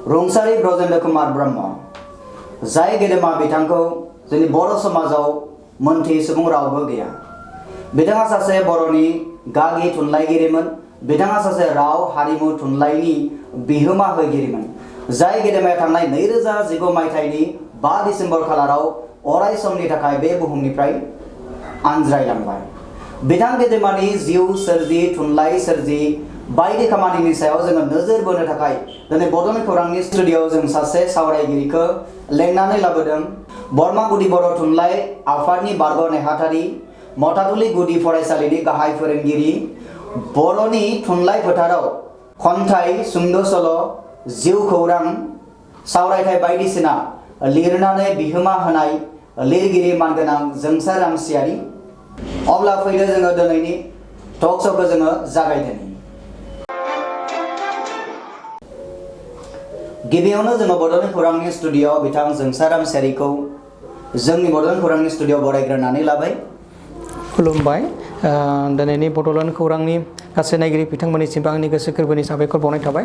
रुंसारि ब्रजेन्द्र कुमार ब्रह्म जाय गेदेमा बिथांखौ जोंनि बर' समाजाव मोनथियै सुबुं रावबो गैया। बिथाङा सासे बर'नि गागि थुनलाइगिरिमोन। बिथाङा सासे राव हारिमु थुनलाइनि बिहोमा होगिरिमोन। जाय गेदेमाया थांनाय 2019 मायथाइनि 5 डिसेम्बर खालाराव अराय समनि थाखाय बे बुहुमनिफ्राय आनज्रायलांबाय। बिथां गेदेमानि जिउ सोरजि थुनलाइ सोरजि बायदि खामानिनि सायाव जोङो नोजोर बोनो थाखाय दिनै बड'लेण्ड खौरांनि स्टुडिअ'आव जों सासे सावरायगिरिखौ लेंनानै लाबोदों। बरमा गुदि बर' थुनलाइ आफादनि बारग' नेहाथारि, मथाथुलि गुदि फरायसालिनि गाहाय फोरोंगिरि, बर'नि थुनलाइ फोथाराव खन्थाइ, सुंद' सल', जिउ खौरां, सावरायथाइ बायदिसिना लिरनानै बिहोमा होनाय लिरगिरि मानगोनां जोंसार रामसियारि। अब्ला फैदो जोङो दिनैनि टक श'खौ जोङो जागायदोनि। गिबियावनो जोङो बड'लेण्ड खौरांनि स्टुडिअ'आव बिथां जोंसार रामसियारिखौ जोंनि बड'लेण्ड खौरांनि स्टुडिअ'आव बरायग्रोनानै लाबाय। खुलुमबाय। दिनैनि बड'लेण्ड खौरांनि गासै नायगिरि बिथांमोननिसिम आंनि गोसो गोरबोनि साबायखर बावनाय थाबाय।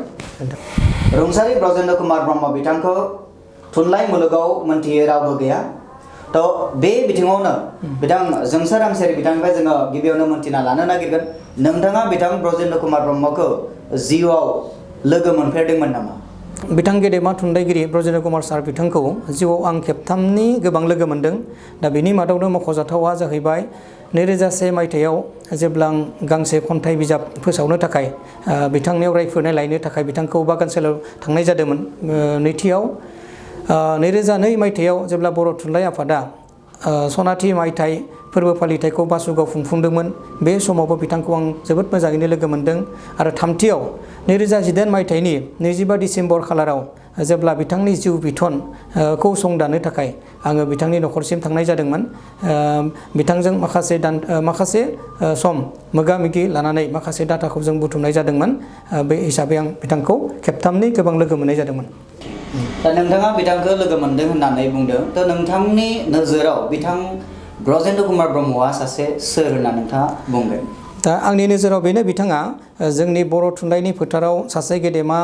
रुंसारि ब्रजेन्द्र कुमार ब्रह्म बिथांखौ थुनलाइ मुलुगाव मोनथियै रावबो गैया। बे बिथिङावनो बिथां जोंसार रामसियारि बिथांनिफ्राय जोङो गिबियावनो मोनथिना लानो नागिरगोन, नोंथाङा बिथां ब्रजेन्द्र कुमार ब्रह्मखौ जिउआव लोगो मोनफेरदोंमोन नामा? बिथां गेदेमा थुनलाइगिरि ब्रजेन्द्र कुमार सार बिथांखौ जिउआव आं खेबथामनि गोबां लोगो मोनदों। दा बेनि मादावनो मख'जाथावा जाहैबाय 2001 मायथाइयाव जेब्ला आं गांसे खन्थाइ बिजाब फोसावनो थाखाय बिथांनियाव रायफोरनाय लायनो थाखाय बिथांखौ बागानसालियाव थांनाय जादोंमोन। नैथियाव 2002 मायथाइयाव जेब्ला बर' थुनलाइ आफादा सनाथि मायथाइ फोरबो फालिथायखौ बासुगाव खुंफुंदोंमोन, बे समावबो बिथांखौ आं जोबोद मोजाङैनो लोगो मोनदों। आरो थामथियाव 2018 मायथाइनि 25 डिसेम्बर खालाराव जेब्ला बिथांनि जिउ बिथनखौ संदाननो थाखाय आङो बिथांनि न'खरसिम थांनाय जादोंमोन। बिथांजों माखासे सम मोगा मोगि लानानै माखासे डाटाखौ जों बुथुमनाय जादोंमोन। बे हिसाबै आं बिथांखौ खेबथामनि गोबां लोगो मोननाय जादोंमोन। दा नोंथाङा बिथांखौ लोगो मोनदों होननानै बुंदों। दा नोंथांनि नोजोराव बिथां ब्रजेन्द्र कुमार ब्रह्मआ सासे सोर होनना नोंथाङा बुंगोन? दा आंनि नोजोराव बेनो, बिथाङा जोंनि बर' थुनलाइनि फोथाराव सासे गेदेमा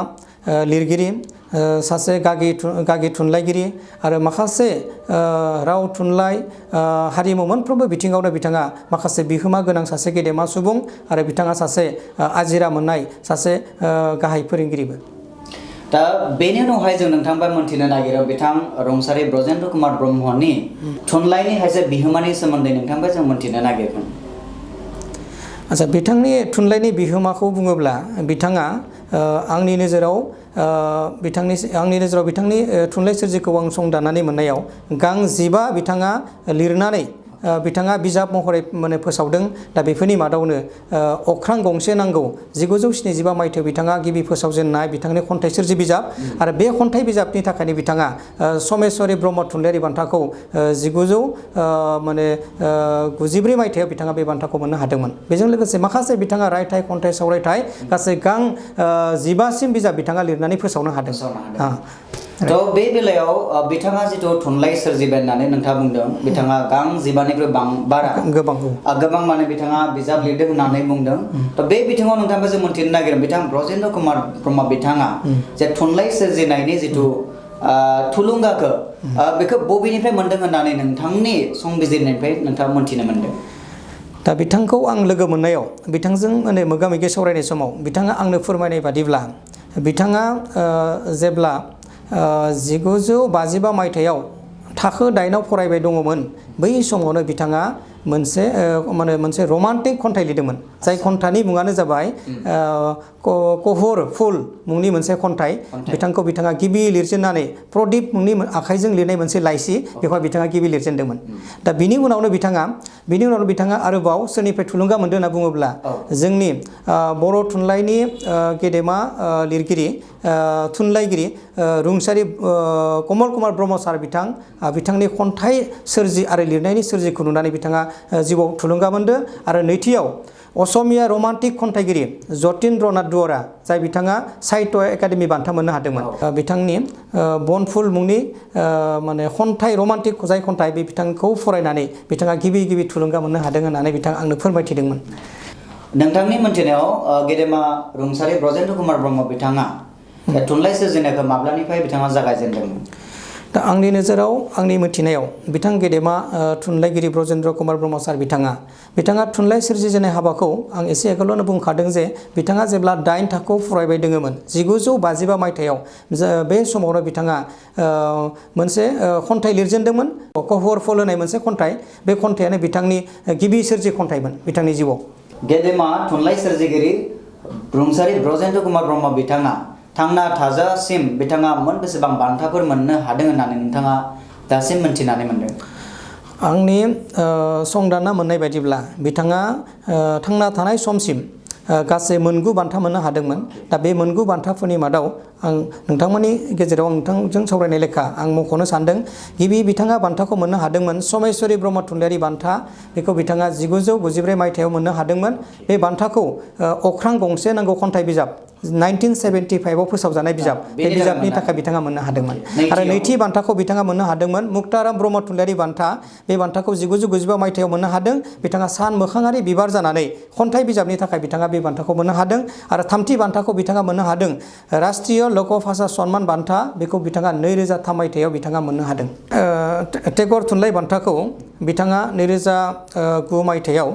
लिरगिरि, सासे गागि थुनलाइगिरि आरो माखासे राव थुनलाइ हारिमु मोनफ्रोमबो बिथिङावनो बिथाङा माखासे बिहोमा गोनां सासे गेदेमा सुबुं आरो बिथाङा सासे आजिरा मोननाय सासे गाहाय फोरोंगिरिबो। दा बेनि उनावहाय जों नोंथांबा मोनथिनो नागिरो बिथां रुंसारि ब्रजेन्द्र कुमार ब्रह्मनि थुनलाइनि खायसे बिहोमानि सोमोन्दै नोंथांबा जों मोनथिनो नागिरगोन। आচ্ছা, बिथांनि थुनलाइनि बिहोमाखौ बुङोब्ला बिथाङा आंनि नोजोराव बिथांनि थुनलाइ सोरजिखौ आं संदाननानै मोननायाव गां 15 बिथाङा लिरनानै बिथाङा बिजाब महरै फोसावदों। दा बेफोरनि मादावनो अख्रां गंसे नांगौ 1975 मायथाइयाव बिथाङा गिबि फोसावजेननाय बिथांनि खन्थाइ सोरजि बिजाब, आरो बे खन्थाइ बिजाबनि थाखायनो बिथाङा समेश्वरी ब्रह्म थुनलाइयारि बान्थाखौ 1993 मायथाइयाव बिथाङा बे बान्थाखौ मोननो हादोंमोन। बेजों लोगोसे माखासे बिथाङा रायथाइ, खन्थाइ, सावरायथाइ गासै गां 15सिम बिजाब बिथाङा लिरनानै फोसावनो हादों। बे बेलायाव बिथाङा जिथु थुनलाइ सोरजिबाय होननानै नोंथाङा बुंदों, बिथाङा गां 15निख्रुइ बारा गोबां माने बिथाङा बिजाब लिरदों होननानै बुंदों। बे बिथिङाव नोंथाङा जों मोनथिनो नागिरो बिथां ब्रजेन्द्र कुमार ब्रह्म बिथाङा जे थुनलाइ सोरजिनायनि जिथु थुलुंगाखौ बेखौ बबेनिफ्राय मोनदों होननानै नोंथांनि संबिजिरनायनिफ्राय नोंथाङा मोनथिनो मोनदों? दा बिथांखौ आं लोगो मोननायाव बिथांजों मोगा मोगि सावरायनाय समाव बिथाङा आंनो फोरमायनाय बादिब्ला बिथाङा जेब्ला 1955 मायथाइयाव थाखो 8आव फरायबाय दङमोन, बै समावनो बिथाङा मोनसे रमान्टिक खन्थाइ लिरदोंमोन। जाय खन्थाइनि मुङानो जाबाय कहर फुल मुंनि मोनसे खन्थाइ। बिथांखौ बिथाङा गिबि लिरजेननानै प्रदीप मुंनि आखाइजों लिरनाय मोनसे लाइसि, बेवहाय बिथाङा गिबि लिरजेनदोंमोन। दा बिनि उनावनो बिथाङा आरोबाव सोरनिफ्राय थुलुंगा मोनदों होनना बुङोब्ला जोंनि बर' थुनलाइनि गेदेमा लिरगिरि थुनलाइगिरि रुंसारि कमल कुमार ब्रह्म सार बिथांनि खन्थाइ सोरजि आरो लिरनायनि सोरजिखौ नुनानै बिथाङा जिउआव थुलुंगा मोनदों। आरो नैथियाव असमिया रमान्टिक खन्थाइगिरि जतीन्द्रनाथ दुवरा, जाय बिथाङा साहित्य एकाडेमि बान्था मोननो हादोंमोन, बिथांनि बनफुल मुंनि खन्थाइ रमान्टिक जाय खन्थाइ बे बिथांखौ फरायनानै बिथाङा गिबि थुलुंगा मोननो हादों होननानै बिथाङा आंनो फोरमायथिदोंमोन। नोंथांनि मोनथिनायाव गेदेमा रुंसारि ब्रजेन्द्र कुमार ब्रह्म बिथाङा थुनलाइ सोरजिनायखौ माब्लानिफ्राय बिथाङा जागायजेनदोंमोन? दा आंनि नोजोराव आंनि मिथिनायाव बिथां गेदेमा थुनलाइगिरि ब्रजेन्द्र कुमार ब्रह्म सार बिथाङा थुनलाइ सोरजिजेननाय हाबाखौ आं एसे आगोलावनो बुंखादों जे बिथाङा जेब्ला 8 थाखोआव फरायबाय दङमोन 1952 मायथाइयाव बे समावनो बिथाङा मोनसे खन्थाइ लिरजेनदोंमोन कहर फल होनाय मोनसे खन्थाइ बे खन्थाइयानो बिथांनि गिबि सोरजि खन्थाइमोन बिथांनि जिउआव। गेदेमा थुनलाइ सोरजिगिरि रुंसारि ब्रजेन्द्र कुमार ब्रह्म बिथाङा थांना थाजासिम बिथाङा बेसेबां बान्थाफोर मोननो हादों होननानै नोंथाङा दासिम मोनथिनानै मोनदों? आंनि संदानना मोननाय बायदिब्ला बिथाङा थांना थानाय समसिम गासै 9 बान्था मोननो हादोंमोन। दा बे 9 बान्थाफोरनि मादाव आं नोंथांमोननि गेजेराव नोंथांजों सावरायनाय लेखा आं मख'नो सानदों गिबि बिथाङा बान्थाखौ मोननो हादोंमोन समेश्वरी ब्रह्म थुनलाइयारि बान्था। बेखौ बिथाङा 1994 मायथाइयाव मोननो हादोंमोन। बे बान्थाखौ अख्रां गंसे नांगौ खन्थाइ बिजाब 1975 आव फोसावजानाय बिजाब बे बिजाबनि थाखाय बिथाङा मोननो हादोंमोन। आरो नैथि बान्थाखौ बिथाङा मोननो हादोंमोन मुक्ताराम ब्रह्म थुनलाइयारि बान्था। बे बान्थाखौ 1995 मायथाइयाव मोननो हादों। बिथाङा सान मोखाङारि बिबार जानानै खन्थाइ बिजाबनि थाखाय बिथाङा बे बान्थाखौ मोननो हादों। आरो थामथि बान्थाखौ बिथाङा मोननो हादों राष्ट्रीय लोक भाषा सन्मान बान्था। बेखौ बिथाङा 2003 मायथाइयाव बिथाङा मोननो हादों। टेगर थुनलाइ बान्थाखौ बिथाङा 2009 मायथाइयाव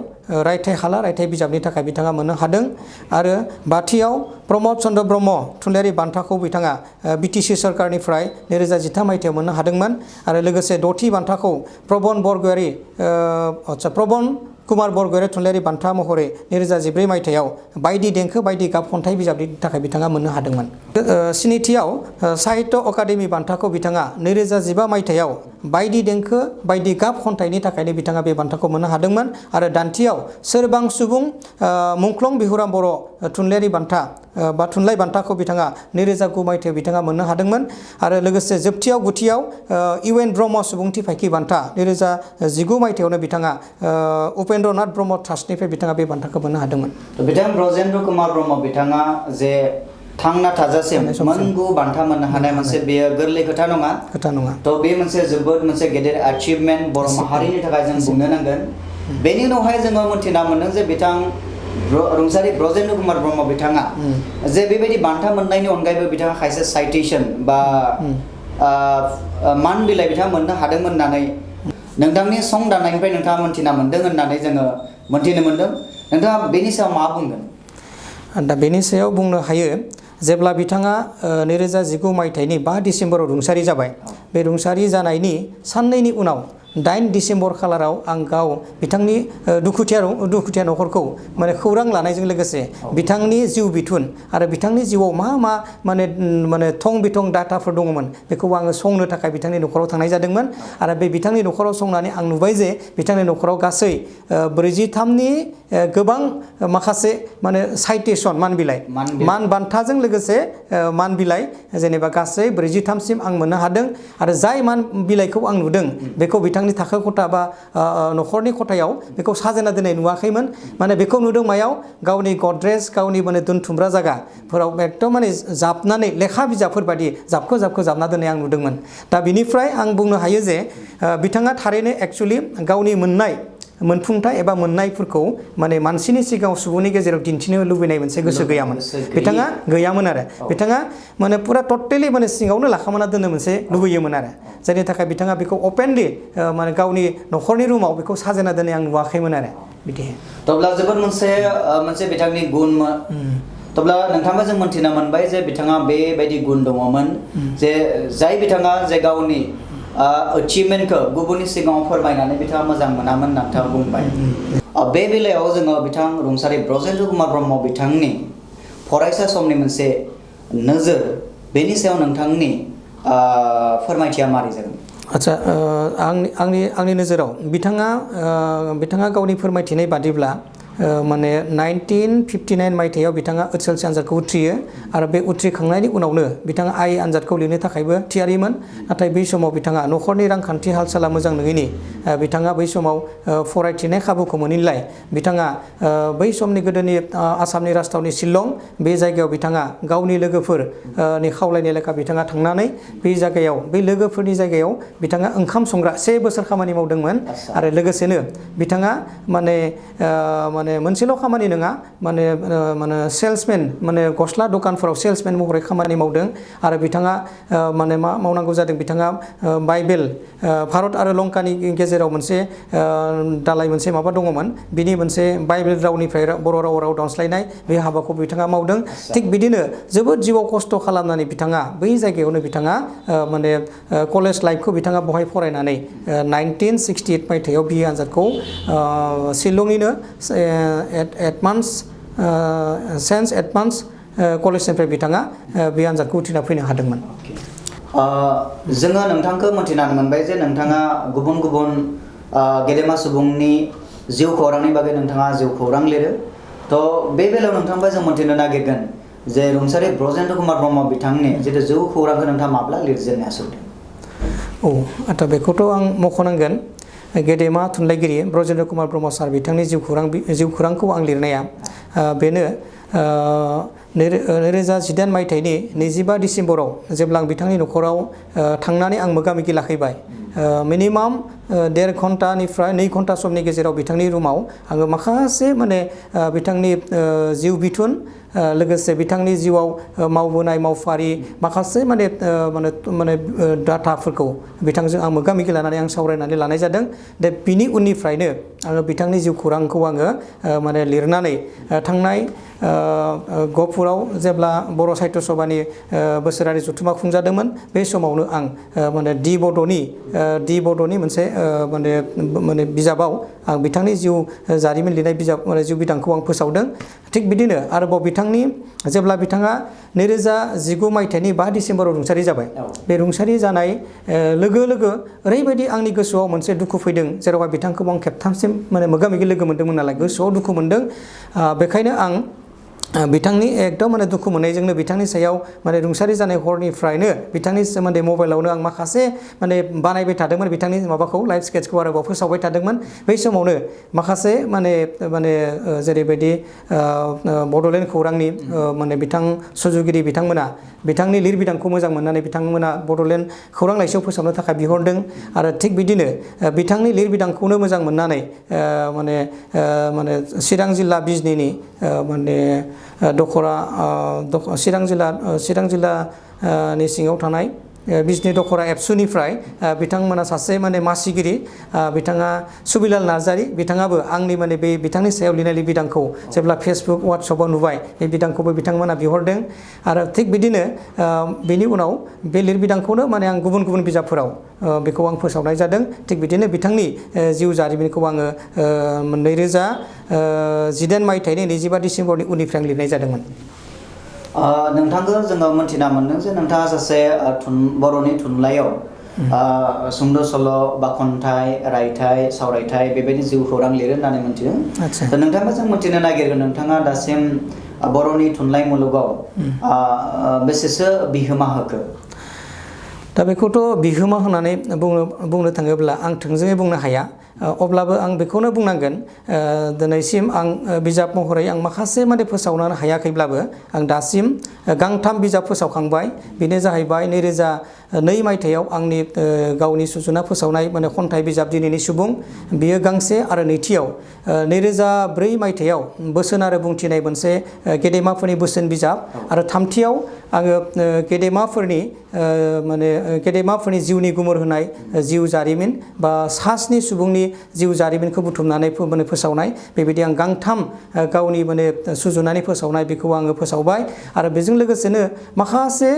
रायथाइ हाला रायथाइ बिजाबनि थाखाय बिथाङा मोननो हादों। आरो बाथियाव प्रमद चन्द्र ब्रह्म थुनलाइयारि बान्थाखौ बिथाङा BTC सरकारनिफ्राय 2013 मायथाइयाव मोननो हादोंमोन। आरो लोगोसे दथि बान्थाखौ प्रबन कुमार बरगयारि थुनलाइयारि बान्था महरै 2014 मायथाइयाव बायदि देंखो बायदि गाब खन्थाइ बिजाबनि थाखाय बिथाङा मोननो हादोंमोन। स्निथियाव साहित्य अकादेमि बान्थाखौ बिथाङा 2015 मायथाइयाव बायदि देंखो बायदि गाब खन्थाइनि थाखायनो बिथाङा बे बान्थाखौ मोननो हादोंमोन। आरो दानथियाव सोरबां सुबुं मुंख्लं बिहुराम बर' थुनलाइयारि बान्था बा थुनलाइ बान्थाखौ बिथाङा 2009 मायथाइयाव बिथाङा मोननो हादोंमोन। आरो लोगोसे जोबथियाव गुथियाव UN ब्रह्म सुबुंथि फायखि बान्था 2019 मायथाइयावनो बिथाङा उपेन्द्रनाथ ब्रह्म ट्रास्टनिफ्राय बिथाङा बे बान्थाखौ मोननो हादोंमोन। बिथां ब्रजेन्द्र कुमार ब्रह्म बिथाङा जे थांना थाजासिम 9 बान्था मोननो हानाय मोनसे बेयो गोरलै खोथा नङा। थ' बे मोनसे जोबोद मोनसे गेदेर एचिभमेन्ट बर' माहारिनि थाखाय जों बुंनो नांगोन। बेनि उनावहाय जोङो मोनथिना मोनदों जे बिथां रुंसारि ब्रजेन्द्र कुमार ब्रह्म बिथाङा जे बेबायदि बान्था मोननायनि अनगायैबो बिथाङा खायसे साइटेसन बा मान बिलाइ बिथाङा मोननो हादोंमोन होननानै नोंथांनि सं दानायनिफ्राय नोंथाङा मोनथिना मोनदों होननानै जोङो मोनथिनो मोनदों। नोंथाङा बेनि सायाव मा बुंगोन? दा बेनि सायाव बुंनो हायो जेब्ला बिथाङा 2019 मायथाइनि 5 डिसेम्बराव रुंसारि जाबाय। बे रुंसारि जानायनि साननैनि उनाव 8 डिसेम्बर खालाराव आं गाव बिथांनि दुखुथिया न'खरखौ माने खौरां लानायजों लोगोसे बिथांनि जिउ बिथुन आरो बिथांनि जिउआव मा माने थं बिथं डाटाफोर दङमोन बेखौ आङो संनो थाखाय बिथांनि न'खराव थांनाय जादोंमोन। आरो बे बिथांनि न'खराव संनानै आं नुबाय जे बिथांनि न'खराव गासै 43नि गोबां माखासे माने साइटेसन मान बान्थाजों लोगोसे मान बिलाइ जेनेबा गासै 43सिम आं मोननो हादों। आरो जाय मान बिलाइखौ आं नुदों बेखौ बिथांनि थाखो खथा बा न'खरनि खथायाव बेखौ साजायना दोननाय नुवाखैमोन। माने बेखौ नुदों मायाव गावनि गद्रेज गावनि माने दोनथुमग्रा जायगाफोराव एकदम माने जाबनानै लेखा बिजाबफोर बायदि जाबखो जाबना दोननाय आं नुदोंमोन। दा बिनिफ्राय आं बुंनो हायो जे बिथाङा थारैनो एक्चुअलि गावनि मोनफुंथाय एबा मोननायफोरखौ माने मानसिनि सिगाङाव सुबुंनि गेजेराव दिन्थिनो लुबैनाय मोनसे गोसो गैयामोन। बिथाङा गैयामोन आरो बिथाङा माने पुरा टटेलि माने सिङावनो लाखामोना दोननो मोनसे लुबैयोमोन आरो जायनि थाखाय बिथाङा बेखौ अपेनलि माने गावनि न'खरनि रुमाव बेखौ साजायना दोननाय आं नुवाखैमोन आरो बिदि। थब्ला जोबोद मोनसे बिथांनि गुन थब्ला नोंथाङा जों मोनथिना मोनबाय जे बिथाङा बेबायदि गुन दङमोन जे जाय बिथाङा जे गावनि एचिभमेन्टखौ गुबुननि सिगाङाव फोरमायनानै बिथाङा मोजां मोनामोन होनना नोंथाङा बुंबाय। बे बेलायाव जोङो बिथां रुंसारि ब्रजेन्द्र कुमार ब्रह्म बिथांनि फरायसा समनि मोनसे नोजोर बेनि सायाव नोंथांनि फोरमायथिया मारै जागोन? आच्छा आंनि नोजोराव बिथाङा गावनि फोरमायथिनाय बादिब्ला माने 1959 मायथाइयाव बिथाङा ओनसोलसे आनजादखौ उथ्रियो आरो बे उथ्रिखांनायनि उनावनो बिथाङा आइ आनजादखौ लिरनो थाखायबो थियारिमोन। नाथाय बै समाव बिथाङा न'खरनि रांखान्थि हाल-साला मोजां नङिनि बिथाङा बै समाव फरायथिनाय खाबुखौ मोनैलाय बिथाङा बै समनि गोदोनि आसामनि राजथावनि शिलं बे जायगायाव बिथाङा गावनि लोगोफोरनि खावलायनाय लेखा बिथाङा थांनानै बै लोगोफोरनि जायगायाव बिथाङा ओंखाम संग्रा 1 बोसोर खामानि मावदोंमोन। आरो लोगोसेनो बिथाङा माने माने मोनसेल' खामानि नङा माने सेल्समेन माने गस्ला दखानफोराव सेल्समेन महरै खामानि मावदों आरो बिथाङा माने मा मावनांगौ जादों बिथाङा बाइबेल भारत आरो लंकानि गेजेराव मोनसे दालाय मोनसे माबा दङमोन बिनि मोनसे बाइबेल रावनिफ्राय बर' राव दानस्लायनाय बे हाबाखौ बिथाङा मावदों थिग बिदिनो जोबोद जिउआव खस्थ' खालामनानै बिथाङा बै जायगायावनो बिथाङा माने कलेज लाइफखौ बिथाङा बहाय फरायनानै 1968 मायथाइयाव बिए आनजादखौ शिलंनिनो एडभान्स सेन्स एडभान्स कलेजनिफ्राय बिथाङा बे आनजादखौ उथ्रिना फैनो हादोंमोन। जोङो नोंथांखौ मोनथिनानै मोनबाय जे नोंथाङा गुबुन गुबुन गेदेमा सुबुंनि जिउ खौरांनि बागै नोंथाङा जिउ खौरां लिरो थ' बे बेलायाव नोंथांबा जों मोनथिनो नागिरगोन जे रुंसारि ब्रजेन्द्र कुमार ब्रह्म बिथांनि जितु जिउ खौरांखौ नोंथाङा माब्ला लिरजेननाय आसलथे? औ आदा बेखौथ' आं मख'नांगोन गेदेमा थुनलाइगिरि ब्रजेन्द्र कुमार ब्रह्म सार बिथांनि जिउ खौरांखौ आं लिरनाया बेनो 2018 मायथाइनि 25 डिसेम्बराव जेब्ला आं बिथांनि न'खराव थांनानै आं मोगा मोगि लाखैबाय मिनिमाम 1.5 घन्टानिफ्राय 2 घन्टा समनि गेजेराव बिथांनि रुमाव आङो माखासे माने बिथांनि जिउ बिथुन लोगोसे बिथांनि जिउआव मावबोनाय मावफारि माखासे माने डाटाफोरखौ बिथांजों आं मोगा मोगि लानानै आं सावरायनानै लानाय जादों दा बिनि उननिफ्रायनो आङो बिथांनि जिउ खौरांखौ आङो माने लिरनानै थांनाय गहपुराव जेब्ला बर' साहित्य सभानि बोसोरारि जथुम्मा खुंजादोंमोन बे समावनो आं माने दि बड'नि मोनसे माने बिजाबाव आं बिथांनि जिउ जारिमिन लिरनाय बिजाब जिउ बिदांखौ आं फोसावदों थिग बिदिनो आरोबाव जेब्ला बिथाङा 2019 मायथाइनि 5 डिसेम्बराव रुंसारि जाबाय बे रुंसारि जानाय लोगो लोगो ओरैबायदि आंनि गोसोआव मोनसे दुखु फैदों जेरावहाय बिथांखौ आं खेबथामसिम माने मोगा मोगि लोगो मोन्दोंमोन नालाय गोसोआव दुखु मोन्दों बेखायनो आं बिथांनि एकदम माने दुखु मोननायजोंनो बिथांनि सायाव माने रुंसारि जानाय हरनिफ्रायनो बिथांनि सोमोन्दै मबाइलावनो आं माखासे माने बानायबाय थादोंमोन बिथांनि माबाखौ लाइफ स्केट्सखौ आरोबाव फोसावबाय थादोंमोन बै समावनो माखासे माने जेरैबायदि बड'लेण्ड खौरांनि माने बिथां सुजुगिरि बिथांमोना बिथांनि लिरबिदांखौ मोजां मोननानै बिथांमोना बड'लेण्ड खौरां लाइसियाव फोसावनो थाखाय बिहरदों आरो थिग बिदिनो बिथांनि लिरबिदांखौनो मोजां मोननानै माने चिरां जिल्ला बिजनीनि माने चिरां जिल्लानि सिङाव थानाय बिजनी दखरा एबसुनिफ्राय बिथांमोना सासे माने मासिगिरि बिथाङा सुबिलाल नार्जारी बिथाङाबो आंनि माने बे बिथांनि सायाव लिरनाय लिरबिदांखौ जेब्ला फेसबुक वाट्सएपआव नुबाय बे बिदांखौबो बिथांमोना बिहरदों आरो थिग बिदिनो बेनि उनाव बे लिरबिदांखौनो माने आं गुबुन गुबुन बिजाबफोराव बेखौ आं फोसावनाय जादों थिग बिदिनो बिथांनि जिउ जारिमिनखौ आङो 2019 मायथाइनि 25 डिसेम्बरनि उननिफ्राय आं लिरनाय जादोंमोन। नोंथांखौ जोङो मोनथिना मोनदों जे नोंथाङा सासे बर'नि थुनलाइयाव सुंद' सल' बा खन्थाइ रायथाइ सावरायथाइ बेबायदि जिउ खौरां लिरो होननानै मोनथिदों नोंथाङा जों मोनथिनो नागिरगोन नोंथाङा दासिम बर'नि थुनलाइ मुलुगाव बेसेसो बिहोमा होखो? दा बेखौथ' बिहोमा होननानै बुंनो थाङोब्ला आं थोंजोङै बुंनो हाया अब्लाबो आं बेखौनो बुंनांगोन दिनैसिम आं बिजाब महरै आं माखासे माने फोसावनो हायाखैब्लाबो आं दासिम गांथाम बिजाब फोसावखांबाय बेनो जाहैबाय 2002 मायथाइयाव आंनि गावनि सुजुना फोसावनाय माने खन्थाइ बिजाब दिनैनि सुबुं बियो गांसे आरो नैथियाव 2004 मायथाइयाव बोसोन आरो बुंथिनाय मोनसे गेदेमाफोरनि बोसोन बिजाब आरो थामथियाव आङो गेदेमाफोरनि जिउनि गुमुर होनाय जिउ जारिमिन बा सास्नि सुबुंनि जिउ जारिमिनखौ बुथुमनानै फोसावनाय बेबायदि आं गांथाम गावनि माने सुजुनानै फोसावनाय बेखौ आङो फोसावबाय आरो बेजों लोगोसेनो माखासे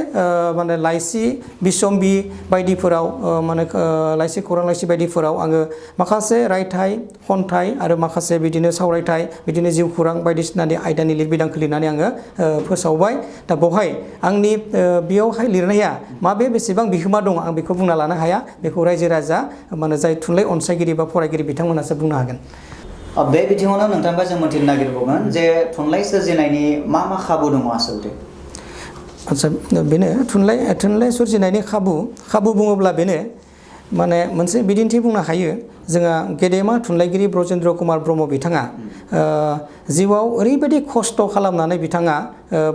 माने लाइसि बिसम्बि बायदिफोराव माने लाइसि खौरां लाइसि बायदिफोराव आङो माखासे रायथाइ खन्थाइ आरो माखासे बिदिनो सावरायथाइ बिदिनो जिउ खौरां बायदिसिनानि आयदानि लिरबिदांखौ लिरनानै आङो फोसावबाय दा बेवहाय आंनि बेयावहाय लिरनाया माबे बेसेबां बिहोमा दं आं बेखौ बुंना लानो हाया बेखौ रायजो राजा माने जाय थुनलाइ अनसायगिरि बा फरायगिरि बिथांमोनासो बुंनो हागोन। बे बिथिङावनो नोंथांबा जों मोनथिनो नागिरबावगोन जे थुनलाइ सोरजिनायनि मा खाबु दङ आसलथे? आच्छा बेनो थुनलाइ सोरजिनायनि खाबु बुङोब्ला बेनो माने मोनसे बिदिन्थि बुंनो हायो जोंहा गेदेमा थुनलाइगिरि ब्रजेन्द्र कुमार ब्रह्म बिथाङा जिउआव ओरैबायदि खस्थ' खालामनानै बिथाङा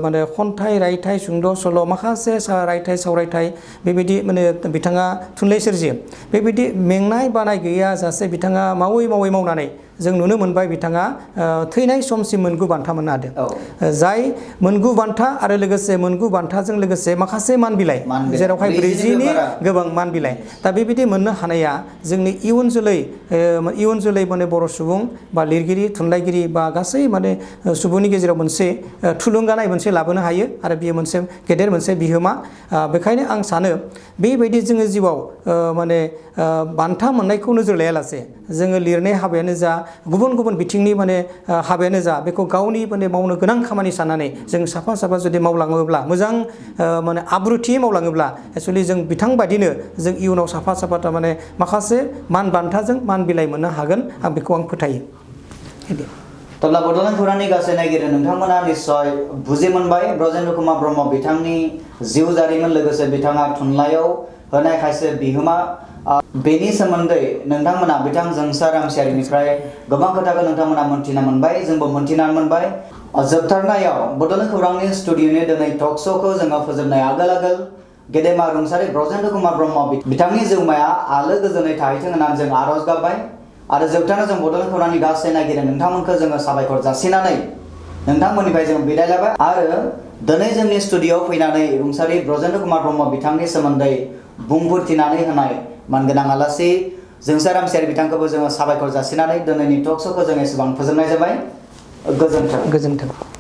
माने खन्थाइ रायथाइ सुंद' सल' माखासे रायथाइ सावरायथाइ बेबायदि माने बिथाङा थुनलाइ सोरजियो बेबायदि मेंनाय बानाय गैयाजासे बिथाङा मावै मावनानै जों नुनो मोनबाय बिथाङा थैनाय समसिम मोनगु बान्था मोननो हादों। जाय मोनगु बान्था आरो लोगोसे मोनगु बान्थाजों लोगोसे माखासे मान बिलाइ जेरावहाय 40नि गोबां मान बिलाइ दा बेबायदि मोननो हानाया जोंनि इयुन जोलै माने बर' सुबुं बा लिरगिरि थुनलाइगिरि बा गासै माने सुबुंनि गेजेराव मोनसे थुलुंगानाय मोनसे लाबोनो हायो आरो बेयो मोनसे गेदेर मोनसे बिहोमा। बेखायनो आं सानो बेबायदि जोङो जिउआव माने बान्था मोननायखौ नोजोर लायालासे जोङो लिरनाय हाबायानो जा गुबुन गुबुन बिथिंनि माने हाबायानो जा बेखौ गावनि माने मावनो गोनां खामानि साननानै जों साफा साफा जुदि मावलाङोब्ला मोजां माने आब्रुथि मावलाङोब्ला एक्सुवेलि जों बिथां बायदिनो जों इयुनाव साफा साफा थारमाने माखासे मान बान्थाजों मान बिलाइ मोननो हागोन आं बेखौ आं फोथायो। तब्ला बड'लेण्ड खौरांनि गासै नायगिरि नोंथांमोना निस्सय बुजि मोनबाय ब्रजेन्द्र कुमार ब्रह्म बिथांनि जिउ जारिमिन लोगोसे बिथाङा थुनलाइयाव होनाय खायसे बिहोमा बेनि सोमोन्दै नोंथांमोना बिथां जोंसार रामसियारिनिफ्राय गोबां खोथाखौ नोंथांमोना मोनथिना मोनबाय जोंबो मोनथिनानै मोनबाय। जोबथारनायाव बड'लेण्ड खौरांनि स्टुडिअनि दिनै टक श'खौ जोङो फोजोबनाय आगोल गेदेमा रुंसारि ब्रजेन्द्र कुमार ब्रह्म बिथांनि जिउमाया आलो गोजोनै थाहैथों होननानै जों आर'ज गाबबाय आरो जोबथारनायाव जों बड'लेण्ड खौरांनि गासै नायगिरि नोंथांमोनखौ जोङो साबायखर जासिनानै नोंथांमोननिफ्राय जों बिदाय लाबाय आरो दिनै जोंनि स्टुडिअआव फैनानै रुंसारि ब्रजेन्द्र कुमार ब्रह्म बिथांनि सोमोन्दै बुंफोरथिनानै होनाय मानगोनां आलासि जोंसार रामसियारि बिथांखौबो जोङो साबायखर जासिनानै दिनैनि टक श'खौ जों एसेबां फोजोबनाय जाबाय। गोजोन्थों।